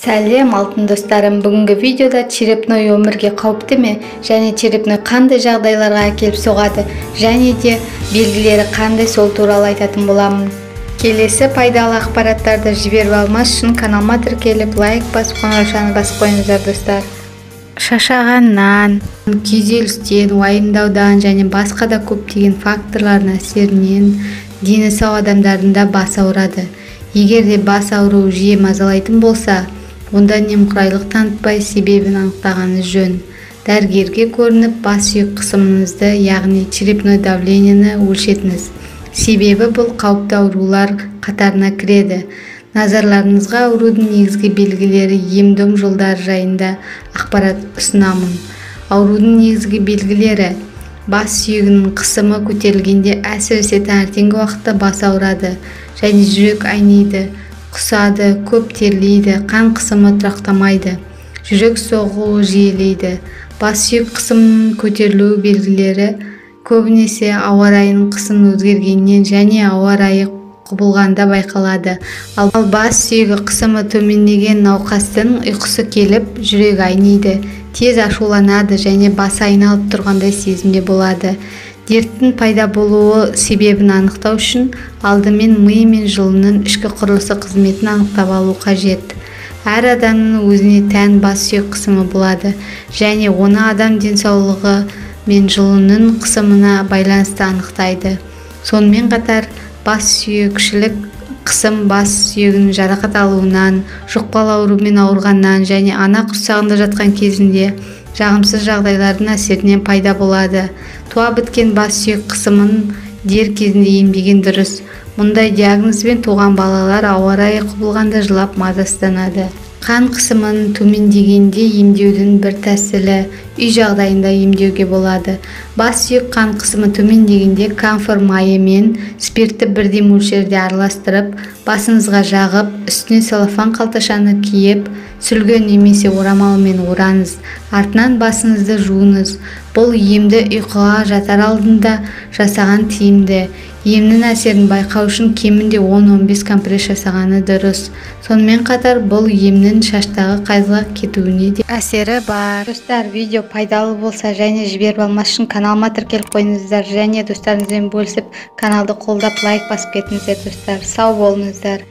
Сәлем алтын достарым, бүгінгі видеода черепной өмірге қауіпті ме және черепной қандай жағдайларға әкеліп соғады және де белгілері қандай, сол туралы айтатын боламын. Келесі пайдалы ақпараттарды жіберіп алмас үшін каналыма тіркеліп, лайк басып, қоңыраушаны басып қойыңыздар, достар. Шаршағаннан, күйзелістен, уайымдаудан және басқа да көптеген факторлардың әсерінен дені сау адамдардың да басы ауырады. Егер де бас ауруы жиі мазалайтын болса, онда немқұрайлық танытпай себебін анықтағаныңыз жөн. Дәрігерге көрініп, бас сүйек қысымыңызды, яғни черепной давлениені өлшетіңіз. Себебі бұл қауіпті аурулар қатарына кіреді. Назарларыңызға аурудың негізгі белгілері, ем-дом жолдары жайында ақпарат ұсынамын. Аурудың негізгі белгілері: бас сүйегінің қысымы көтерілгенде, әсіресе таңертеңгі уақытта бас ауырады және жүрек айниды, құсады, көп терлейді, қан қысымы тұрақтамайды, жүрек соғуы жиілейді. Бас сүйек қысымының көтерілуі белгілері көбінесе ауа райының қысымы өзгергеннен және ауа райы құбылғанда байқалады. Ал бас сүйегі қысымы төмендеген науқастың ұйқысы келіп, жүрегі айниды, тез ашуланады және басы айналып тұрғандай сезімде болады. Дерттің пайда болуы себебін анықтау үшін алдымен ми мен жұлынның ішкі құрылысы қызметін анықтап алу қажет. Әр адамның өзіне тән бас сүйек қысымы болады және оны адам денсаулығы мен жұлынның қысымына байланысты анықтайды. Сонымен қатар бас сүйекшілік қысым бас сүйегінің жарақат алуынан, жұқпалы аурумен ауырғаннан және ана құрсағында жатқан кезінде жағымсыз жағдайлардың әсерінен пайда болады. Туа біткен бас сүйек қысымын дер кезінде емдеген дұрыс. Мұндай диагнозбен туған балалар ауа райы құбылғанда жылап мазасызданады. Қан қысымын төмендегенде емдеудің бір тәсілі үй жағдайында емдеуге болады. Бас сүйек қан қысымы төмендегенде камфор майы мен спиртті бірдей мөлшерде араластырып, басыңызға жағып, үстіне целлофан қалташаны киіп, сүлгі немесе орамалмен ораңыз. Артынан басыңызды жуыңыз. Бұл емді ұйқыға жатар алдында жасаған тиімді. Емнің әсерін байқау үшін кемінде 10-15 компресс жасағаны дұрыс. Сонымен қатар бұл емнің шаштағы қайызға кетуіне де әсері бар. Достар, видео пайдалы болса және жіберіп алмас үшін каналыма тіркеліп қойыңыздар және достарыңызбен бөлісіп, каналды қолдап лайк басып кетіңіздер, достар. Сау болыңыздар.